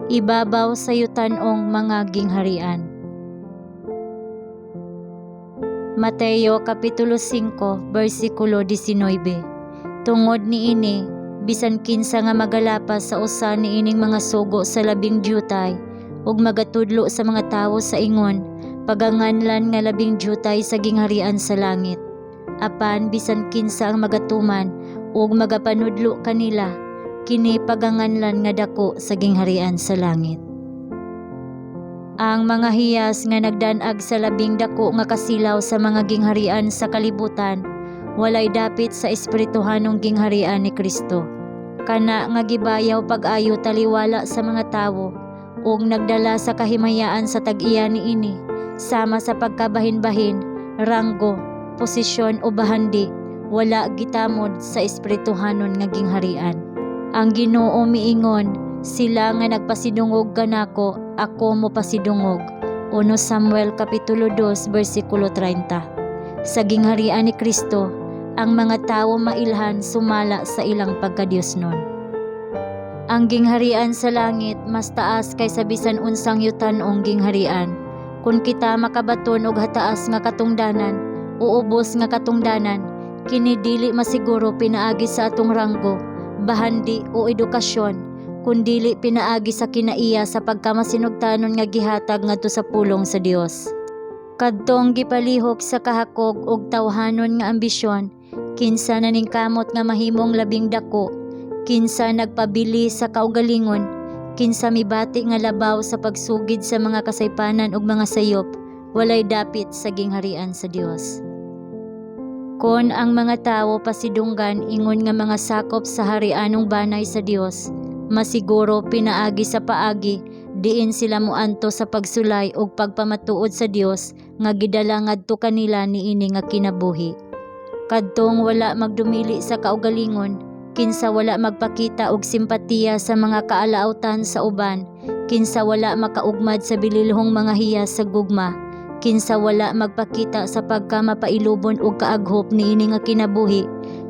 Ibabaw sa yutanong mga gingharian. Mateo Kapitulo 5, versikulo 19. Tungod niini, bisan kinsa nga magalapas sa usa niining mga sugo sa labing dyutay ug magatudlo sa mga tawo sa ingon, paganganlan nga labing dyutay sa gingharian sa langit. Apan bisan kinsa ang magatuman ug magapanudlo kanila, kini paganganlan nga dako sa gingharian sa langit. Ang mga hiyas nga nagdanag sa labing dako nga kasilaw sa mga gingharian sa kalibutan, walay dapit sa espirituhanong gingharian ni Kristo. Kana nga gibayaw pag-ayo taliwala sa mga tawo ug nagdala sa kahimayaan sa tag-iya niini, sama sa pagkabahin-bahin, ranggo, posisyon o bahandi, wala gitamod sa espirituhanon nga gingharian. Ang Ginoo miingon, "Sila nga nagpasidungog kanako, ako mopasidungog." 1 Samuel Kapitulo 2 versikulo 30. Sa gingharian ni Kristo, ang mga tawo mailhan sumala sa ilang pagkadiosnon. Ang gingharian sa langit mas taas kaysa bisan unsang yutanong gingharian. Kung kita makabaton og hataas nga katungdanan o ubos nga katungdanan, kini dili masiguro pinaagi sa atong ranggo, bahandi o edukasyon, kundili pinaagi sa kinaiya sa pagkamasinugtanon nga gihatag ngadto sa pulong sa Dios. Kadtong gipalihok sa kahakog og tawhanon nga ambisyon, kinsa naningkamot nga mahimong labing dako, kinsa nagpabili sa kaugalingon, kinsa mibati nga labaw sa pagsugid sa mga kasaypanan ug mga sayop, walay dapit sa gingharian sa Dios. Kon ang mga tawo pasidunggan ingon nga mga sakop sa harianong banay sa Dios, masiguro pinaagi sa paagi diin sila moanto sa pagsulay ug pagpamatuod sa Dios nga gidala ngadto kanila niini nga kinabuhi. Kadtong wala magdumili sa kaugalingon, kinsa wala magpakita og simpatiya sa mga kaalaawtan sa uban, kinsa wala makaugmad sa bililhong mga hiyas sa gugma, kinsa wala magpakita sa pagkamapailubon ug kaaghop niini nga kinabuhi,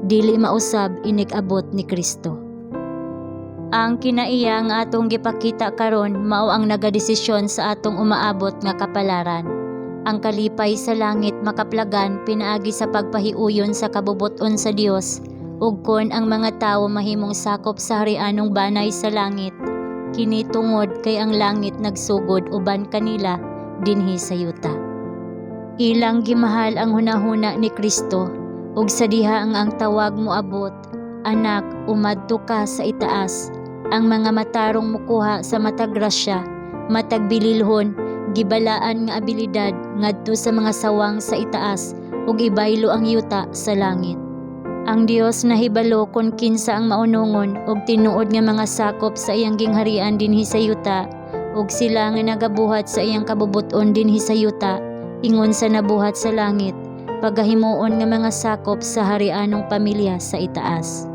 dili mausab inig-abot ni Kristo. Ang kinaiya nga atong gipakita karon mao ang nagadesisyon sa atong umaabot nga kapalaran. Ang kalipay sa langit makaplagan pinaagi sa pagpahiuyon sa kabubut-on sa Dios, ug kon ang mga tawo mahimong sakop sa harianong banay sa langit, kini tungod kay ang langit nagsugod uban kanila dinhi sa yuta. Ilang gimahal ang hunahuna ni Kristo ug sa diha nga ang tawag moabot, "Anak, umadto ka sa itaas," ang mga matarong mukuha sa matag grasya, matag bililhon, gibalaan nga abilidad ngadto sa mga sawang sa itaas ug ibaylo ang yuta sa langit. Ang Dios nahibalo kon kinsa ang maunongon ug tinuod nga mga sakop sa iyang gingharian dinhi sa yuta ug sila nga nagabuhat sa iyang kabubut-on dinhi sa yuta ingon sa nabuhat sa langit, pagahimuon nga mga sakop sa harianong pamilya sa itaas.